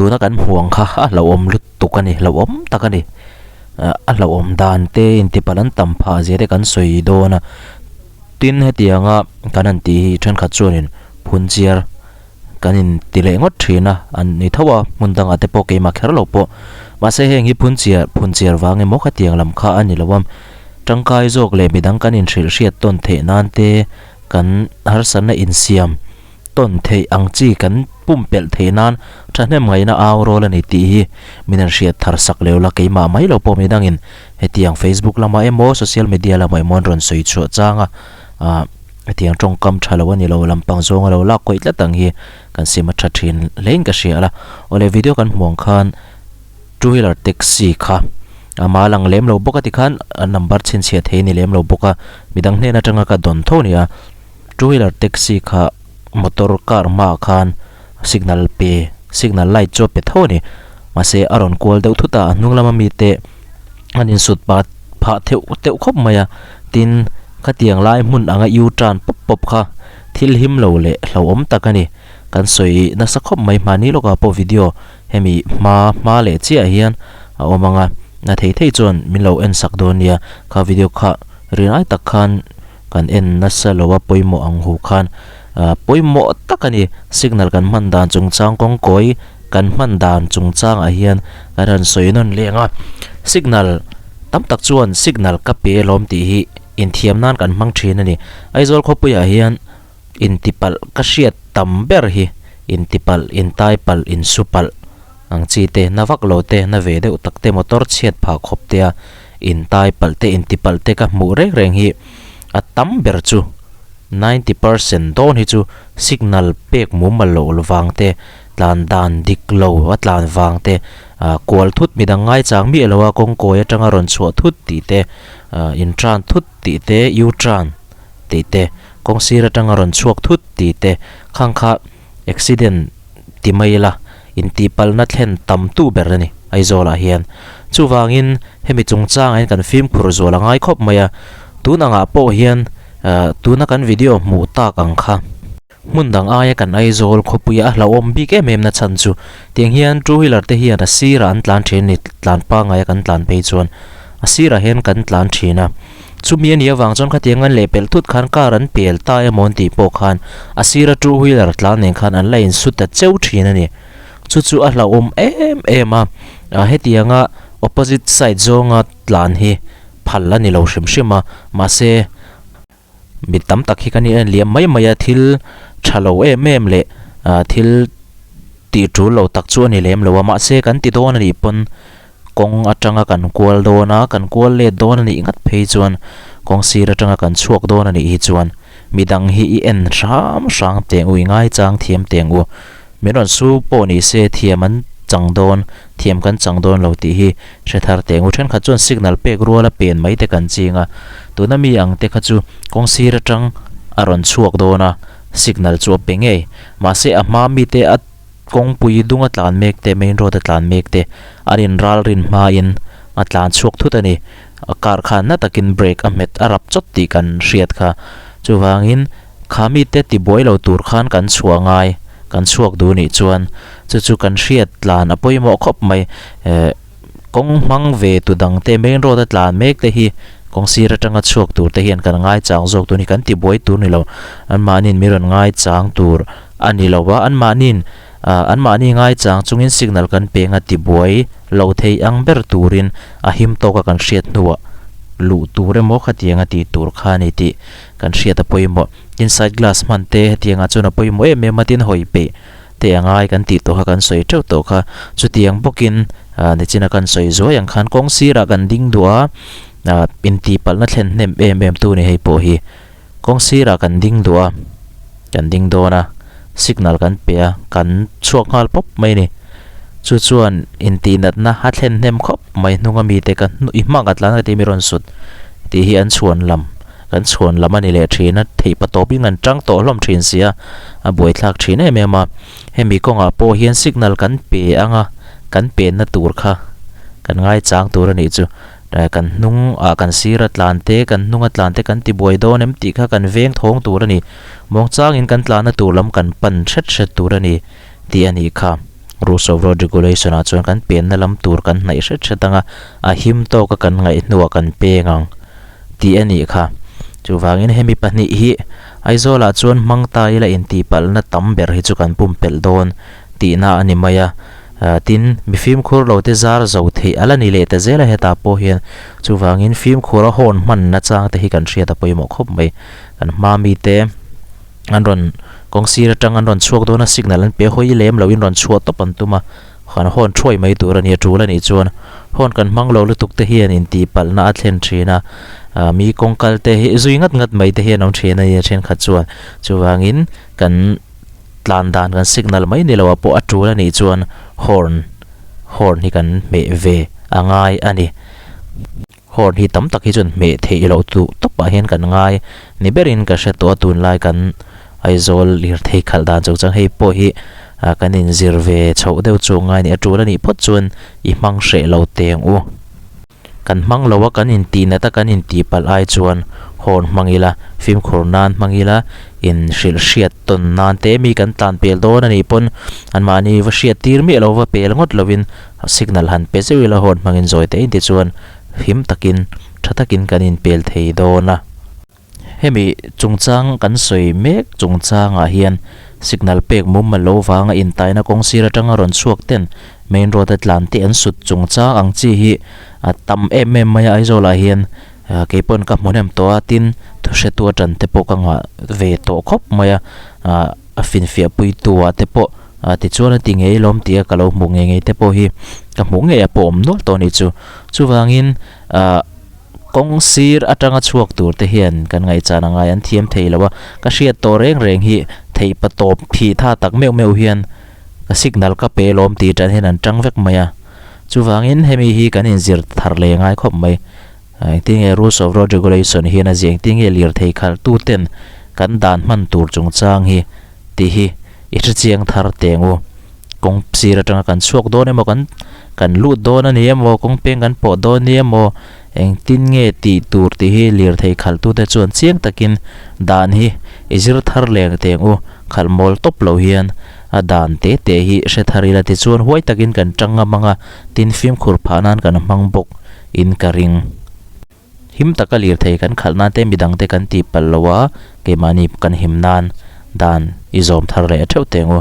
Tuna kan hmuh ang kha a hlauhawm lutuk a ni hlauhawm tak a ni a hlauhawm dan te intipalh an tam phah zia te kan sawi dawn a tin hetianga kan han tih hi thenkhat chuanin phunchiar kan in ti leh ngawt thin a an ni tho a hmun dangah te pawh keimah kher lo pawh mahse heng hi phunchiar phunchiar vang emaw khatiang lam kha a ni lo a tangkai zawk leh midang kan inhrilh hriat tawn theih nan te kan harsatna insiam tawn theih ang chi kan pumpelh theih nan thahnem ngaihna au rawl a ni tih hi min han hriat thar sak leu la keimah mai lo pawh midangin hetiang Facebook lamah emaw social media lamah emaw an rawn sawi chhuah chang a ah hetiang tawngkam tha lo a ni lo lampang zawnga lo lak kawih tlat ang hi kan sim a tha thin hlein ka hria a awle video kan hmuh ang khan two wheeler taxi kha ama lang lem lo bawk a tikhan a number chhinchhiah thei a ni lem lo bawk a midang hnen atanga ka dawn tho a ni a. Two wheeler taxi kha motor car hmaah khan signal pe signal light chu a pe tho a ni mahse a rawn kual deuh thut a a hnung lama mite an insut pah phah theuh teuh khawp mai a tin khatiang lai hmun anga u turn pawp pawp kha thil him lo leh hlauhawm tak a ni kan sawi nasa khawp mai hmani lawkah pawh video hemi hma hma leh chiah hian a awm ang a a thei thei chuan min lo en sak dawn nia kha video kha rinai tak khan. Kan en nasa lo a pawimawh ang hu khan ah pawimawh tak a ni. Signal kan hman dan chungchang kawngkawi kan hman dan chungchangah hian kan rawn sawi nawn leng a. Signal tam tak chuan signal ka pe alawm tih hi inthiam nan kan hmang thin a ni. Aizawl khawpuiah hian intipalh ka hriat tam ber hi intipalh, intaipalh, insupalh ang chi te, na vak lo te, na ve deuh tak te, motor chhiat phah khawp te a intai palh te, intipalh te ka hmuh reng reng hi a tam ber chu 90% dawn hi chu signal pek mumal loh vang te, tlan dan dik lo a tlan vang te, ah kual thut midang ngaichang miah lo a kawngkawi atanga rawn chhuah thut tih te, ah intran thut tih te, u-turn tih te, kawng sir atanga rawn chhuak thut tih te, khang kha accident ti mai ila intihpalhna thlen tam tu ber a ni Aizawlah hian. Chuvangin hemi chungchangah hian kan fimkhur zual a ngai khawp mai a, tun angah pawh hian tuna kan video hmuh tak ang kha. Hmun dang aia kan Aizawl khawpuia a hlauhawm bik em em na chhan chu tiang hian two wheeler te hian a sirah an tlan thin a ni, tlan pangngaia kan tlan phei chuan a sirah hian kan tlan thin a. Chumi a nih avang chuan khatiang an lehpelh thut khan car an pel ta emaw an tih pawh khan a sira two wheeler tlan nen khan an la insu ta cheu thin a ni. Chu chu a hlauhawm em em a, hetianga opposite side zawnga tlan hi phal a ni lo hrim hrim a, mahse mi tam tak hi kan in en liam mai mai a, thil tha lo em em leh thil tih tul lo tak chu a ni lem lo a, mahse kan ti dawn a nih pawn Kawng atanga kan kual dawn a, kan kual let dawn a nih ngat phei chuan kawng sir atanga kan chhuak dawn a nih hi chuan midang hi i en hram hrang teng u, i ngaichang thiam teng u. Min rawn su pawh ni se thiam an chang dawn, thiam kan chang dawn lo tih hi hre thar teng u. Thenkhat chuan signal pek ruala pen mai te kan ching a, tuna mi ang te kha chu kawng sir atang a rawn chhuak dawn a, signal chu a pe ngei. Mahse a hma mite a. Kawngpui dung a tlan mek te, main road a tlan mek te an in ral rin hmain a tlan chhuak thut a ni. A car khan na takin brake a hmet a rap chawt tih kan hriat kha. Chuvangin kha mite tibuai lo tur khan kan chhuah ngai, kan chhuak duh nih chuan chu chu kan hriat tlan a pawimawh khawp mai. Eh kawng hmang ve tu dang te main road a tlan mek te hi kawng sir atanga chhuak tur te hian kan ngaichang zawk tur a ni, kan tibuai tur a ni lo. Anmahniin mi rawn ngaichang tur. A ni lo a, anmahniin anmahni ngaichang chungin signal kan peng a tibuai lo thei ang ber turin a him tawka kan hriat hnuah luh tur emaw khatiang a tih tur kha a ni tih kan hriat a pawimawh. Tin side glass hman te hetiangah chuan a pawimawh em em a, tin hawi peih te a ngai kan tih tawh kha kan sawi teuh tawh kha. Chutiang bawkin nichina kan sawi zuai ang khan kawng sirah kan ding duh a, intihpalhna thlen hnem em em tu ni hei pawh hi. Kawng sirah kan ding duh a, kan ding dawn a, signal kan pe a, kan chhuak nghal pawp mai a ni. Chu chuan intihnatna a thlen hnem khawp mai hnunga mite ka i hma ka tlan ka tih mi rawn sut tih hi an chhuan lam, kan chhuan lam a ni leh thin a, theih pa tawpin kan tang tawh hlawm thin si a, a buaithlak thin em em a. Hemi kawngah pawh hian signal kan pe ang a, kan penna tur kha kan ngaichang tur a nih chu. Kan hnung ah kan sir a tlan te, kan hnung a tlan te kan ti buai dawn em tih kha kan veng thawng tur a ni. Muangchangin kan tlanna tur lam kan pan hret hret tur a ni tih a nih kha. Rules of Road Regulation ah chuan kan penna lam tur kan hnaih hret hret anga a him tawka kan ngaih hnuah kan peng ang tih a nih kha. Chuvangin hemi pahnih hi Aizawlah chuan hmang ta ila intihpalhna tam ber hi chu kan pumpelh dawn tihna a ni mai a. Tin, mi fimkhur lo te zar zo theih a la ni leh ta zel a hetah pawh hian. Chuvangin fimkhur a hawn hmanna chang te hi kan hriat a pawimawh khawp mai. Kan hma mite an rawn kawng sir atang an rawn chhuak dawn a, signal an pe hawi lem loin rawn chhuah tawp an tum a, kan hawn thuai mai tur a ni a tul a nih chuan hawn kan hmang lo lutuk te hian intihpalhna a thlen thin a, mi kawng kal te hi zui ngat ngat mai te hian a awm thin a ni a thenkhat chuan. Chuvangin kan. Tlan dan kan signal mai ni loah pawh a tul a nih chuan horn horn hi kan hmeh ve a ngai a ni. Horn hi tam tak hi chuan hmeh theih loh duh tawpah hian kan ngai ni berin ka hre tawh a tunlai kan Aizawl lirthei khalh dan chungchang hei pawh hi kan inzir ve chhoh deuh chu ngai a ni. A tul a nih phawt chuan i hmang hreh lo teng u. Kan hmang lo a, kan intih nat a, kan intih palh ai chuan horn hmang ila, fimkhur nan hmang ila, in hrilh hriat tawn nan te mi kan tlan pel dawn a nih pawn anmahni va hriat tir miah lo va pel ngawt lovin signal han pe zeuh ila horn hmangin zawi te in tichuan him takin tha takin kan inpel thei dawn a. Hemi chungchang kan sawi mek chungchangah hian signal pek mumal lo vanga intaina kawng sir atanga rawn chhuak ten main road a tlan te an sut chungchang ang chi hi a tam em em mai a Aizawlah hian kei pawn ka hmu hnem tawh a tin thuhretu atan te pawh ka ngah ve tawh khawp mai a a finfiah puitu ah te pawh tichuan a ti ngei lawm tih a ka lo hmuh ngei ngei te pawh hi ka hmuh ngei a pawh awm nual tawh a nih chu chuvangin ah. Kawng sir atanga chhuak tur te hian kan ngaihchan a ngai an thiam thei lo a, ka hriat tawh reng reng hi theih pa tawp thih tha tak meuh meuh hian ka signal ka pe lawm tih tan hian an tang vek mai a. Chuvangin hemi hi kan inzir thar leh ngai khawp mai. Engtin nge Rules of Road Regulation hian a ziah engtin nge lirthei khalh tu ten kan dan hman tur chungchang hi tih hi i hrechiang thar teng u. Kawng sir atanga kan chhuak dawn emaw kan kan lut dawn a ni emaw kawng peng kan pawh dawn ni emaw engtin nge tih tur tih hi lirthei khalhtute chuan chiang takin dan hi i zir thar leng teng u. Khalh mawl tawp lo hian a dan te te hi hre thar ila tichuan huai takin kan tang ngam ang a, tin fimkhur phah nan kan hmang bawk in ka ring. Him taka lirthei kan khalh nan te midang te kan tih palh lo a, keimahni kan him nan dan i zawm thar leh a theuh teng u.